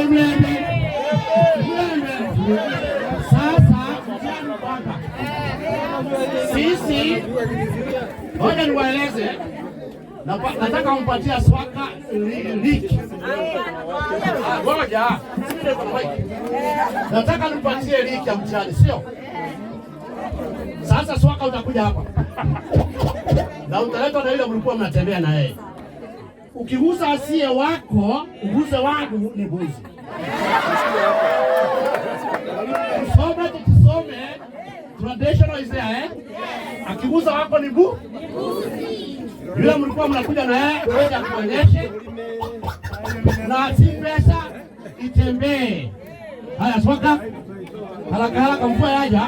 Mlembe. Mlembe. Sasa mtihani uko hapa. Sisi ngoja niwaeleze. Nataka mpatia Swaka liki. Ah, ngoja. Nataka nipatie liki ya mtihani, sio? Sasa Swaka utakuja hapa na utaletwa na yule mlikuwa mnatembea na yeye. Ukigusa asiye wako, uguse wangu ni mbuzi. Tusome tusome, traditional is there, eh? Akigusa wako ni bu yule mlikuwa mnakuja na yeye, aje akuonyeshe, na si pesa itembee. Haya, Swaka, haraka haraka, mvua yaja.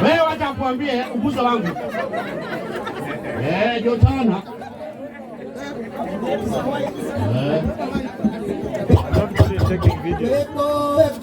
Wewe wacha akuambie uguse wangu. Eh, jotana. Eh. Not good at taking videos.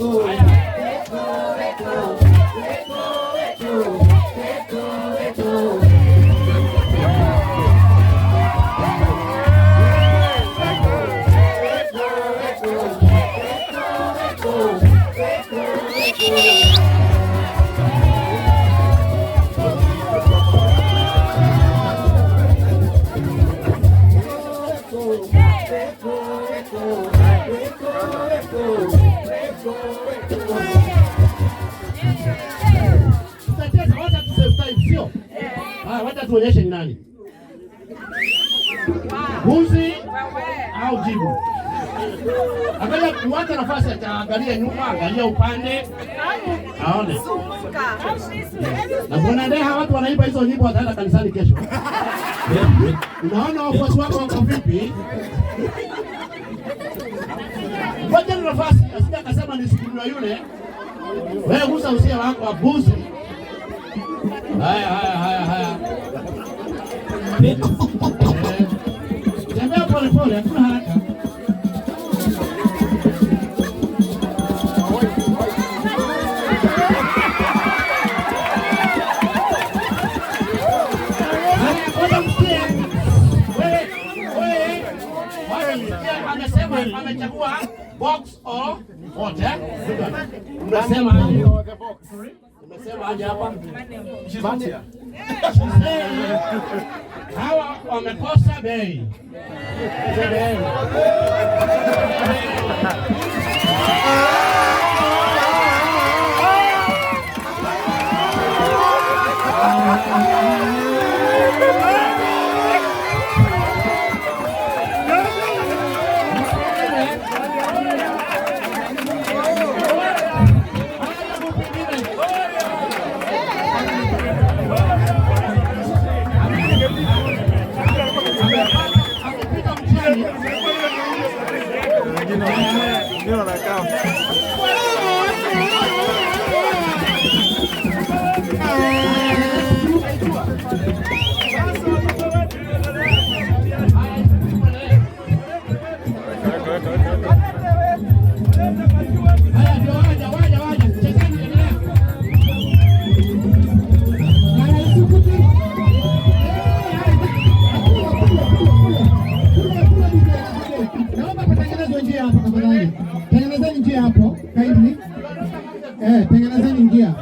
Tutacheza, wacha tu save time, sio? Haya, wacha tuonyeshe ni nani. Mbuzi au jibu? Angalia, muache nafasi ataangalia nyuma, angalia upande, aone. Na Bwana Ndeha, watu wanaimba hizo nyimbo wataenda kanisani kesho. Unaona wafuasi wako wako vipi? Ngoja ni nafasi, asije akasema nisukumiwa yule. Wewe gusa usia wako wa mbuzi. Haya, haya, haya, haya. Eh, tembea pole pole, hakuna haraka. Haya, ngoja msikie. Wewe, wewe, wewe msikie, amesema amechagua box or what, eh? Unasema aje? Umesema aje hapa? She's not here. Hawa wamekosa bei. Bei. Haya, mupigine. Amepita mtihani. Wengine wanakaa. Weka, weka, weka, weka. Haya, ndio waja, waja, waja. Chezeni, endelea. Haya, isukuti. Kule, kule, DJ. Naomba patengenezwe njia hapo tafadhali. Tengenezeni njia hapo, kindly. Eh, tengenezeni njia.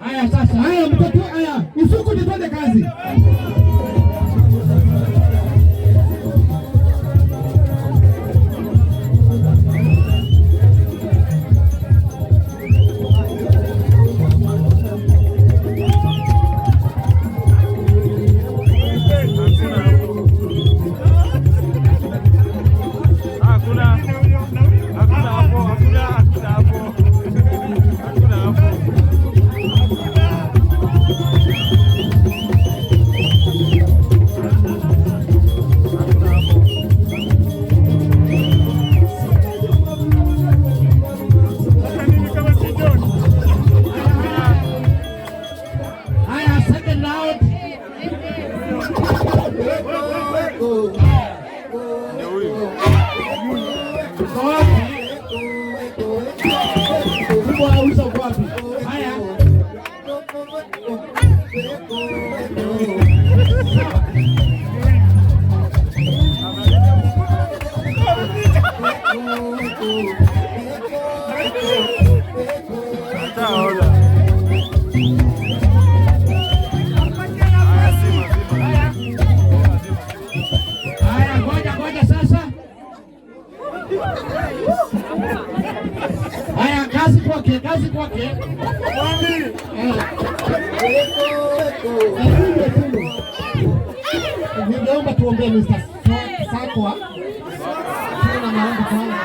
Haya sasa. Haya mtoto, haya, isukuti twende kazi. Hakuna. Hakuna hapo, hakuna, hakuna hapo. Hakuna hapo. Hakuna hapo. Hata mimi kama si John. Haya, second round. Ndio huyu. Uko wapi? Kubwa auliza uko wapi? Haya. Hata Haya, zima, zima. Zima, zima. Haya, ngoja ngoja sasa. Haya, kazi kwake, kazi kwake. Ningeomba tuombee Mr. Sakwa. Tuwe na maombi kwanza.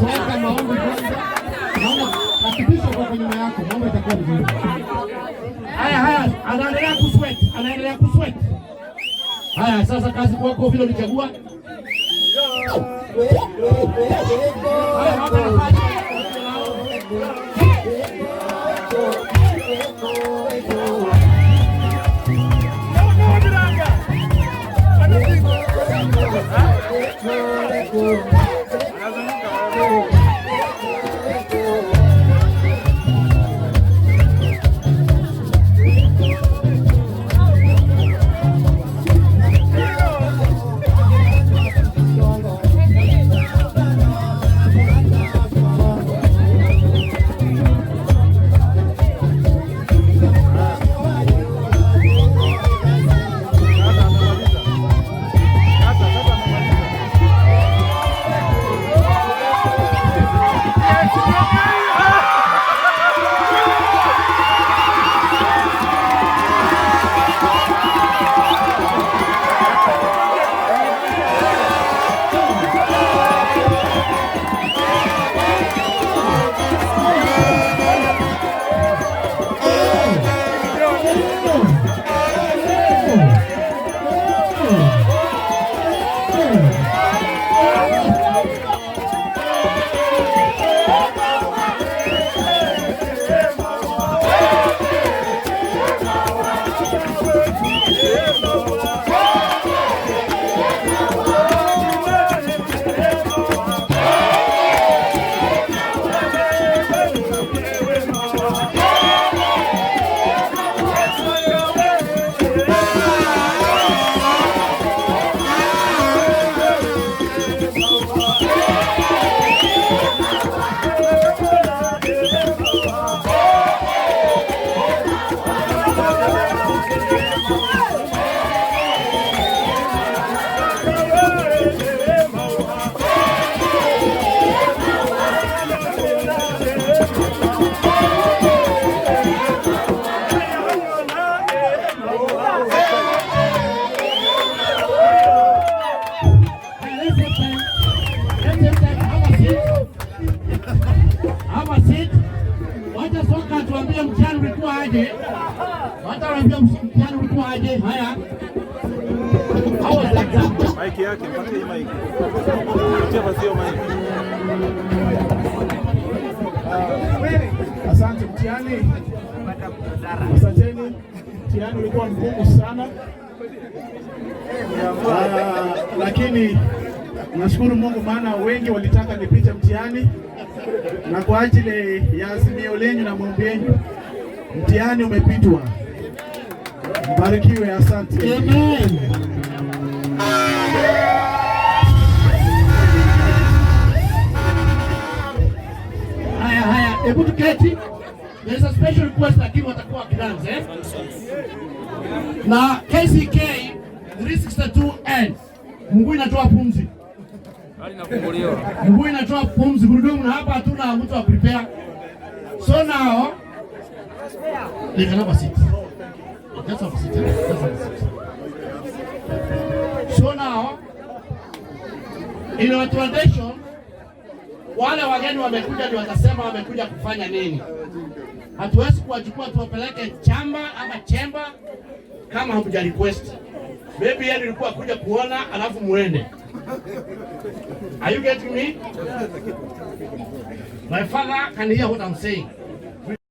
Swaka maombi kwanza. Naona hakikisha uko nyuma yako, mambo itakuwa vizuri. Haya, haya, anaendelea kusweat, anaendelea kusweat. Haya, sasa kazi kwako vile ulichagua. Haya, hapa nafasi. Anazunguka wewe. Sasa amemaliza. Sasa amemaliza. Haya, let's take time. Let's take time. Have a seat. Have a seat. Wacha Soka tuambie mtihani ulikuwa aje. Wacha tuambie mtihani ulikuwa aje. Haya. How was the exam? Mic yake, mpatie hii mic. Patia basi hiyo mic. Asante mtihani. Asanteni. Mtihani ulikuwa mgumu sana. Lakini nashukuru Mungu maana wengi walitaka nipite mtihani, na kwa ajili ya azimio lenyu na maombi yenu mtihani umepitwa. Mbarikiwe, asante. Amen. Haya, haya, hebu tuketi. There is a special request lakini watakuwa wakidance, eh? Na KCK 362N. Mguu inatoa pumzi. Mguu inatoa pumzi gurudumu, na hapa hatuna mtu wa prepare. So now they can have a seat. Just have a seat. Just have a seat. So now in our tradition, wale wageni wamekuja ndio watasema wamekuja kufanya nini. Hatuwezi kuwachukua tuwapeleke chamba ama chemba kama hamja request. Maybe yeye ilikuwa kuja kuona alafu muende. Are you getting me? My father can hear what I'm saying.